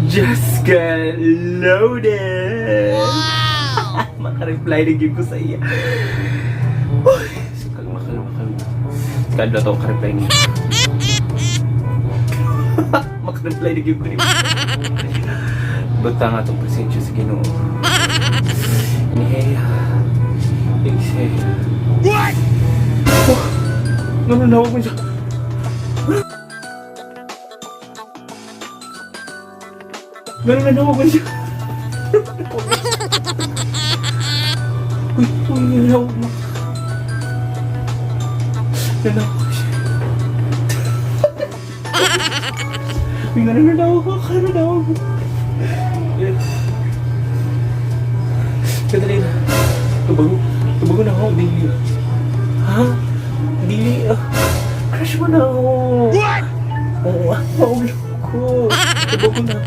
Just got loaded! Wow! Maka-reply na gyud ko sa iya. Uy, so kalma, kalma, kalma. Kalma to, ka-reply niya. Maka-reply na gyud ko niya. Bata nga itong presensya sa Ginoo. Inhale. Exhale. What? Oh, nananawag mo siya. Nananawag mo siya. Uy, uy, nananawag mo. Nananawag ko siya. Uy, nananawag ko. Nananawag ko. Kadali na. Tubago. Tubago na ako. Dili. Ha? Dili. Ah. Crush mo na ako. What? Oo. Maulog ko. Tubago na.